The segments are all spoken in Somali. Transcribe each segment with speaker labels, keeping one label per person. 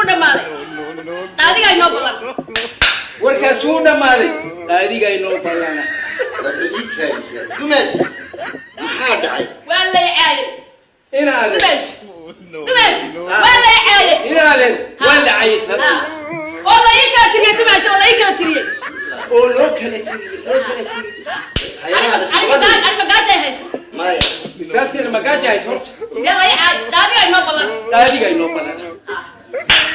Speaker 1: Wuu dhammaaday. Adigaa inoo badan.
Speaker 2: Warkaas wuu dhammaaday, adigaa inoo ballana.
Speaker 3: Dumesh, maxaa dhacay?
Speaker 1: Waa lay caayay.
Speaker 2: Inaaden.
Speaker 1: Dumesh, dumesh, waa lay caayay.
Speaker 2: Inaaden, waa la cayay.
Speaker 1: Ha. Oo la ii kala tiriyey, dumesh, oo la ii kala tiriyey.
Speaker 2: Oo loo kala tiriyey, loo kala tiriyey.
Speaker 1: Aniga gaajay haysa.
Speaker 3: Maya.
Speaker 2: Misaasina magaaja hayso horta.
Speaker 1: Sidee la ii caayay? Adigaa inoo ballan.
Speaker 2: Adigaa inoo ballana.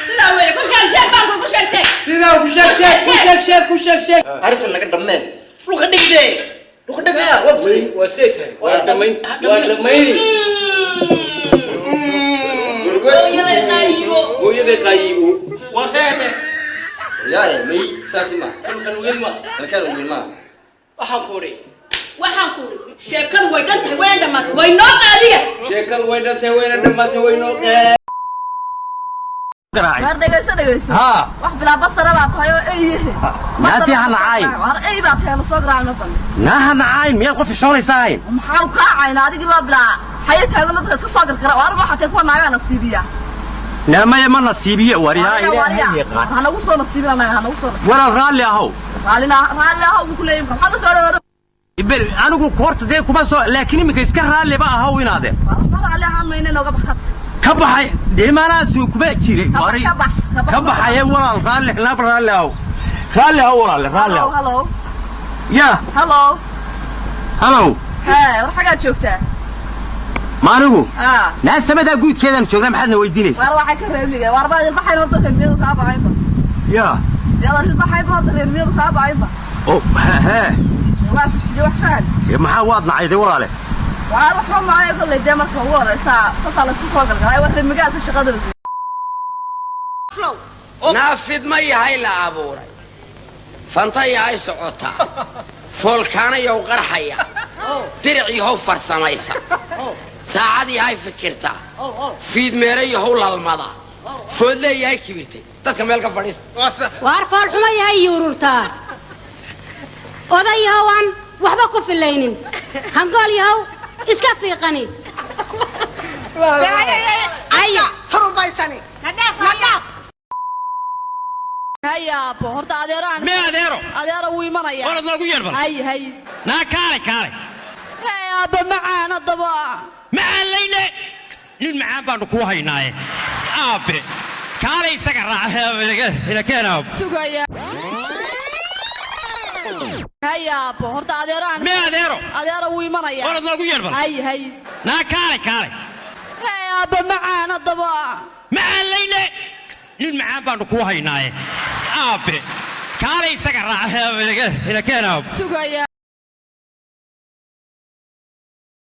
Speaker 1: Sidaa weeye, ku sheeg sheeg baan ku sheeg sheeg.
Speaker 2: Sidaa ku sheeg sheeg, ku sheeg sheeg, ku sheeg sheeg.
Speaker 3: Arrintan naga dhammeen.
Speaker 4: Dhulka dhigdee, dhulka dhig.
Speaker 3: Ah, waqti.
Speaker 2: Waa sidaysay, waa dhammayn, waa dhammayni.
Speaker 1: Hooyaday qaayibo.
Speaker 2: Hooyaday qaayibo.
Speaker 4: War heede.
Speaker 3: Yaaye, may saasi ma.
Speaker 4: Dhulkan weyn ma.
Speaker 3: Halkaan weyn ma.
Speaker 4: Waxaan ku odhi.
Speaker 1: Waxaan ku uri, sheekadu way dhan tahay, wayna dhammaatay, way noo qaadiga.
Speaker 2: Sheekadu way dhantay, wayna dhammaatay, way noo.
Speaker 5: Waar, dhegayso, dhegayso.
Speaker 6: Haa.
Speaker 5: Wax bilaa basara baa tahay oo eyyahe.
Speaker 6: Naati ha nacayn.
Speaker 5: War, ey baa tahay, soo garaacno dambe.
Speaker 6: Naaha nacayn, miyaad qof ishoonaysaa ahayn?
Speaker 5: Maxaanu kaacayna? Adigii baa bilaa xaye taagan, dadka iska soo gargara. Waar, waxaa tahay kuwa naagaa nasiibiya.
Speaker 6: Naamaya ma nasiibiye, waryaa.
Speaker 5: Warya,
Speaker 6: Ilaahay
Speaker 5: warya.
Speaker 6: yaqaan.
Speaker 5: Ha nagu soo nasiibin anaga, ha nagu soo nasiibin.
Speaker 6: Walaal, raalli ahow.
Speaker 5: Raallina, raalli ahow buu ku leeyahay. Maxaad dadka hore?
Speaker 6: Anigu koorta dee kuma soo, laakiin iminka iska raalliba ahow inaade.
Speaker 5: Waar, waxba raalli ahaan mayna, nooga baxad.
Speaker 6: Ka baxay dee, maanaasu kuma jiray.
Speaker 5: Ka bax, ka bax, ka bax.
Speaker 6: Ka baxaye walaal, raalli, laab, raalli ahow, raalli ahow walaale, raalli
Speaker 5: Hello.
Speaker 6: ahow.
Speaker 5: Hello.
Speaker 6: Ya.
Speaker 5: Hello.
Speaker 6: Halow.
Speaker 5: Hee, war, xagaad joogtaa?
Speaker 6: Ma anigu?
Speaker 5: Haa.
Speaker 6: Naa samadaa guudkeedaan joognaa, maxaadna weydiinaysaa?
Speaker 5: Waar, waxay ka reemiga? Waar, baa ilbaxayn horta, reer miyadu kaa bacaynba?
Speaker 6: Ya.
Speaker 5: Yadan ilbaxaynba horta, reer miyadu kaa bacaynba?
Speaker 6: Oo hee.
Speaker 5: Waa ku sidee, wax fahan.
Speaker 6: Maxaa waad nacayday, walaale?
Speaker 5: Waa waxba maayo kolley dee, marka ugu horeysa saasaa laysku soo galgalay, waa reer magaalka shaqadooda.
Speaker 7: Naafid ma yahay la abuuray, fanta yahay socotaa, foolkaana yow qarxaya, diric yahow farsamaysa, saacad yahay fikirta, fiidmeere yahow lalmada, foodle yahay kibirtay, dadka meel ka fadhiista.
Speaker 8: Waar, foolxumo yahay yuururtaa, oday yahow aan waxba ku filaynin, hangool yahow iska fiiqani. Ayo.
Speaker 9: Turubaysani.
Speaker 8: Nadhaaf.
Speaker 5: Hay aabbo, horta adeero aan
Speaker 6: Mee adeero?
Speaker 5: Adeero wuu imanaya.
Speaker 6: Orod noogu yeer bal.
Speaker 5: Hay, hay.
Speaker 6: Naa kaalay, kaalay.
Speaker 5: Hey aabbo macaan, haddaba.
Speaker 6: Macaan layne, nin macaan baanu kuu haynaaye. Aabe kaalay, isaga raaca, ina keen aab.
Speaker 5: Sugaya. Hay aabbo, horta adeero aan
Speaker 6: Mee adeero?
Speaker 5: Adeero wuu imanaya.
Speaker 6: Orod noogu yeer bal.
Speaker 5: Hay, hay.
Speaker 6: Naa kaalay, kaalay.
Speaker 5: Hey aabbo macaan, haddaba.
Speaker 6: Macaan layne, nin macaan baanu kuu haynaaye. Aabe kaalay, isaga raaca, ina keen aab.
Speaker 5: Sugaya.